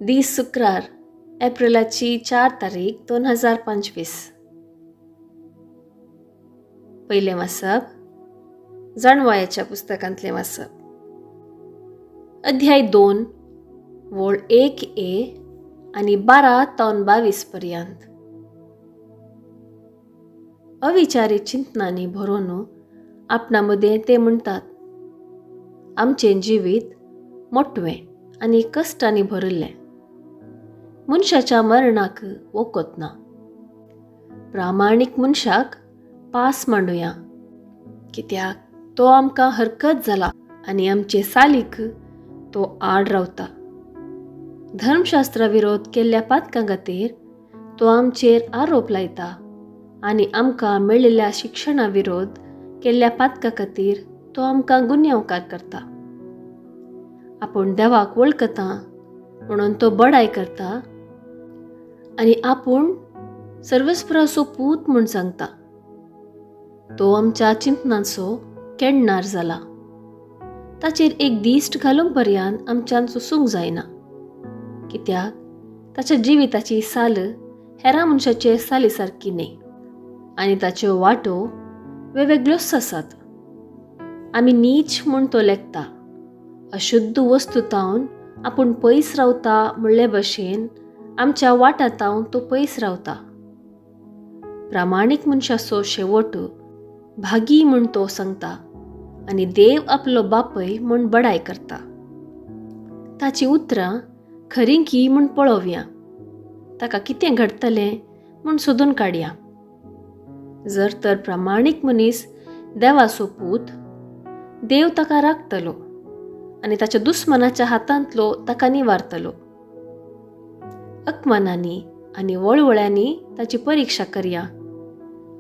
दीस शुक्रार, एप्रिलाची 4 तारीख 2025. पयलें वाचप जाणवायाच्या पुस्तकांतलें वाचप, अध्याय 2 वळ 1a आनी 12 तावन 22 पर्यंत. अविचारी चिंतनांनी भरोन आपणा मदें ते म्हणटात, आमचें जिवीत मोटवें आनी कश्टांनी भरिल्लें, मनशाच्या मरणाक वखद ना. प्रामाणीक मनशाक पास मांडुया, कित्याक तो आमकां हरकत जाला आनी आमचे सालीक तो आड रावता. धर्मशास्त्रा विरोध केल्ल्या पातकां खातीर तो आमचेर आरोप लायता आनी आमकां मेळिल्ल्या शिक्षणा विरोध केल्ल्या पातकां खातीर तो आमकां गुन्यांवकार करता. आपूण देवाक वळखता म्हणून तो बडाय करता आनी आपूण सर्वेस्पराचो पूत म्हूण सांगता. तो आमच्या चिंतनाचो केडणार जाला. ताचेर एक दिश्ट घालूंक पर्यंत आमच्यान सोसूंक जायना, कित्याक ताच्या जिविताची साल हेरां मनशाचे साली सारकी न्हय आनी ताच्यो वाटो वेगवेगळ्योच आसात. आमी नीच म्हूण तो लेखता. अशुद्ध वस्तू तावन आपूण पयस रावता म्हणले भशेन आमच्या वाटा तावन तो पयस रावता. प्रामाणीक मनशाचो शेवट भागी म्हूण तो सांगता आनी देव आपलो बापय म्हूण बडाय करता. ताची उतरां खरीं की म्हूण पळोवया, ताका कितें घडटलें म्हूण सोदून काडया. जर तर प्रामाणीक मनीस देवाचो पूत, देव ताका राखतलो आनी ताच्या दुस्मनाच्या हातांतलो ताका निवारतलो. अकमानांनी आनी वळवळ्यांनी ताची परिक्षा करया,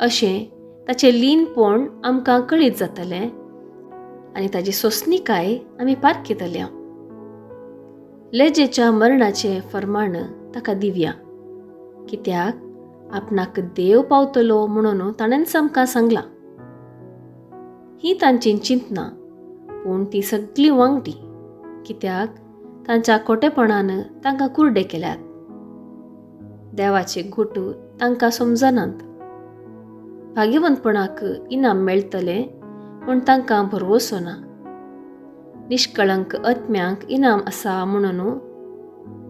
अशें ताचें लीनपण आमकां कळीत जातलें आनी ताची सोंसणीकाय आमी पारखितल्या. लेजेच्या मरणाचें फर्माण ताका दिवया, कित्याक आपणाक देव पावतलो म्हणून ताणेंच आमकां सांगलां. ही तांची चिंतनां, पूण ती सगळीं वांगटी, कित्याक तांच्या खोटेपणान तांकां कुर्डे केल्यात. देवाचे घुट तांकां समजनात. भाग्यवंतपणाक इनाम मेळटलें म्हूण तांकां भरवसो ना. निष्कळंक आत्म्यांक इनाम आसा म्हणून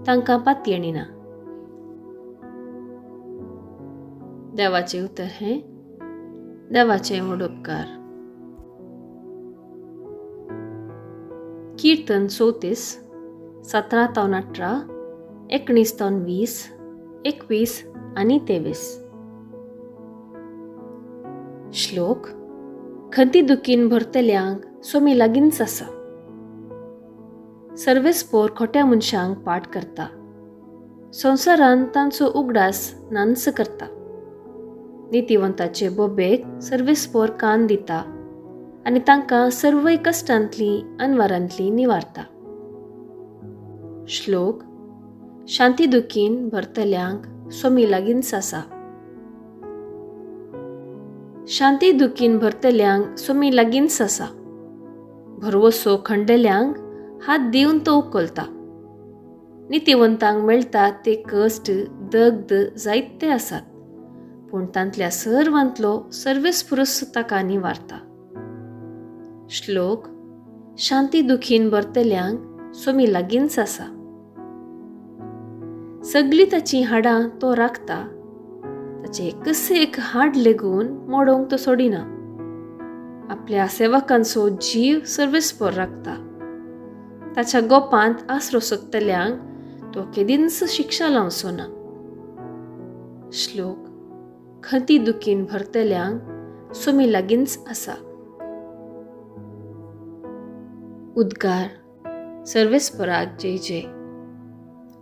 तांकां पातयेणी ना. देवाचें उतर हें देवाचें व्हड उपकार. कीर्तन 34, 17 तावन 18, 19 तावन 20, 21 आनी 23. श्लोक. खंती दुखीन भरतल्यांक सोमी लागींच आसा. सर्वेस्पोर खोट्या मनशांक पाठ करता. संवसारान तांचो उगडास नानस करता. नितिवंताचे बोबेक सर्वेस्पोर कान दिता आनी तांकां सर्वय कश्टांतली अनवारांतली निवारता. श्लोक. शांती दुखीन भरतल्यांक सोमी लागींच आसा. शांती दुखीन भरतल्यांक सोमी लागींच आसा. भरवसो खंडल्यांक हात दिवन तो उखलता. नितिवंतांक मेळटा ते कश्ट दग्ध जायते आसात, पूण तांतल्या सर्वांतलो सर्वेस्पुरूस ताका निवारता. श्लोक. शांती दुखीन भरतल्यांक सोमी लागींच आसा. सगळीं ताचीं हाडां तो राखता. ताचें एकच एक हाड लेगून मोडोवंक तो सोडिना. आपल्या सेवकांचो जीव सर्वेस्पोर राखता. ताच्या गोपांत आसरो सोदतल्यांक तो केदींच शिक्षा लावचो ना. श्लोक. खंती दुखीन भरतल्यांक सोमी लागींच आसा. उद्गार. सर्वेस्पराक जय जय.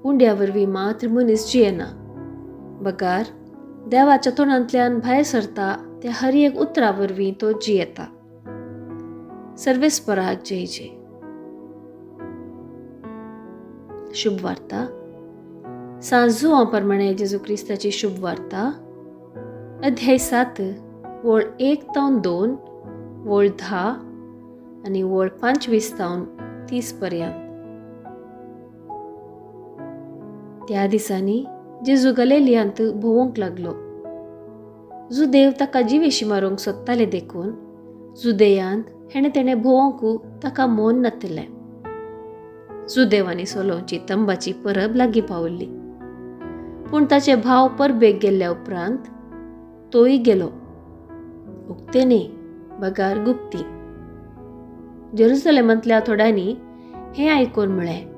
उंड्या वरवीं मात्र मनीस जियेना, बगार देवाच्या तोंडांतल्यान भायर सरता त्या हर एक उतरा वरवीं तो जियेता. सर्वेस्पराक जय जय. शुभ वार्ता. सांजुआ प्रमाणे जेजू क्रिस्ताची शुभ वार्ता, अध्याय 7, वळ 1 तावन 2, वळ 10 आनी वळ 25 तावन 30 पर्यंत. त्या दिसांनी जेजू गलिलियांत भोंवंक लागलो. जुदेव ताका जिवेशी मारूंक सोदताले देखून जुदेयांत हेणें तेणें भोंवंक ताका मोन नातिल्लें. जुदेवांनी सोलोवची तंबाची परब लागीं पावल्ली, पूण ताचे भाव परबेक गेल्ल्या उपरांत तोय गेलो, उक्ते न्ही बगार गुप्ती. जेरुसलेमांतल्या थोड्यांनी हें आयकून म्हळें,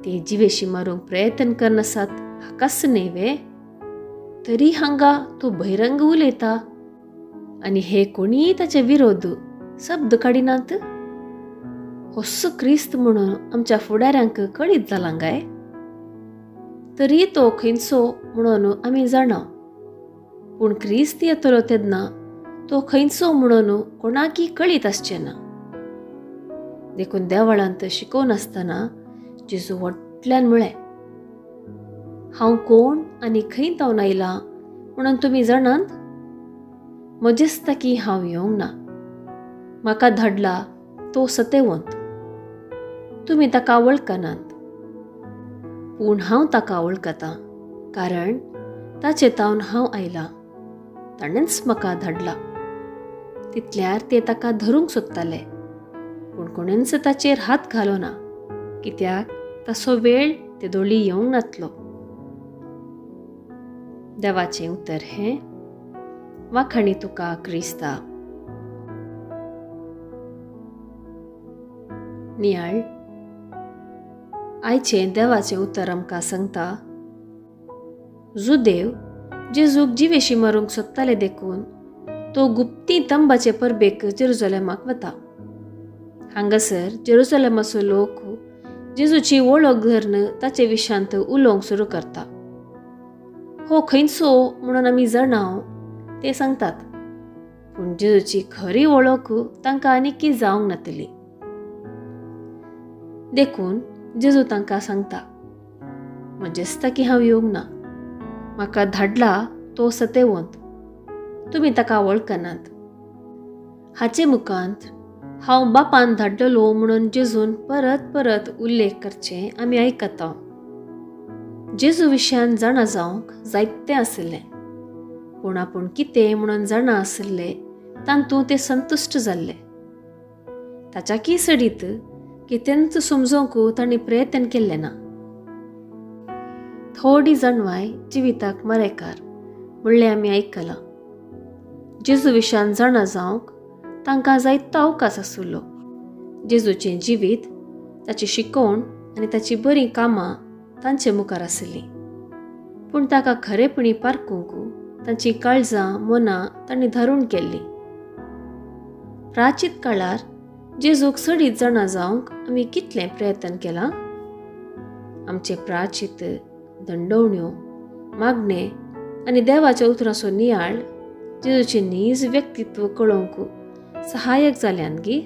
ते जिवेशी मारूंक प्रयत्न करनासात हाकाच न्हय वे? तरी हांगा तो बहिरंग उलयता आनी हे कोणीय ताचे विरोध शब्द काडिनात. होस्सो क्रिस्त म्हणून आमच्या फुडाऱ्यांक कळीत जालां काय? तरी तो खंयचो म्हणून आमी जाणा, पूण क्रिस्त येतलो तेन्ना तो खंयचो म्हणून कोणाकी कळीत आसचें ना. देखून देवळांत शिकोवनासतना जेजू व्हडल्यान म्हळें, हांव कोण आनी खंय तावन आयलां म्हणून तुमी जाणात? म्हजेच ताकी हांव येवंक ना, म्हाका धाडला तो सतेवंत. तुमी ताका वळखनात, पूण हांव ताका वळखतां, कारण ताचे तावन हांव आयलां, ताणेंच म्हाका धाडला. तितल्यार ते ताका धरूंक सोदताले, पूण कोणेंच ताचेर हात घालो ना, कित्याक तसो वेळ ते दोळी येवंक नातलो. देवाचें उतर हें. वाखाणी तुका क्रिस्ता. नियाळ. आयचें देवाचें उतर आमकां सांगता, जुदेव जेजूक जिवेशी मारूंक सोदताले देखून तो गुप्ती तंबाचे परबेक जेरुजलेमाक वता. हांगासर जेरुजलेमाचो लोक जेजूची वळख धरून ताचे विशांत उलोवंक सुरू करता. हो खंयचो म्हणून आमी जाणाव ते सांगतात, पूण जेजूची खरी वळख तांकां आनीकी जावंक नातली. देखून जेजू तांकां सांगता, म्हजेच ताकी हांव येवंक ना, म्हाका धाडला तो सतेवंत, तुमी ताका वळखनात. हाचे मुखांत हांव बापान धाडलेलो म्हणून जेजून परत परत उल्लेख करचें आमी आयकता. जेजू विशयान जाणा जावंक जायतें आशिल्लें, पूण आपूण कितें म्हणून जाणा आशिल्ले तातूंत ते संतुश्ट जाल्ले. ताच्याकी सडीत कितेंच समजूंक तांणी प्रयत्न केल्लें ना. थोडी जाणवाय जिविताक मरेकार म्हणलें आमी आयकलां. जेजू विशयान जाणा जावंक तांकां जायतो अवकाश आशिल्लो. जेजूचें जिवीत, ताची शिकवण आनी ताची बरीं कामां तांचे मुखार आशिल्लीं, पूण ताका खरेपणी पारखूंक तांची काळजां मनां तांणी धारून केल्लीं. प्राचीत काळार जेजूक सडीत जाणा जावंक आमी कितलें प्रयत्न केलां? आमचे प्राचीत दंडवण्यो, मागणे आनी देवाच्या उतरांचो नियाळ जेजूचें नीज व्यक्तित्व कळोवंक सहायक जाल्यान गी?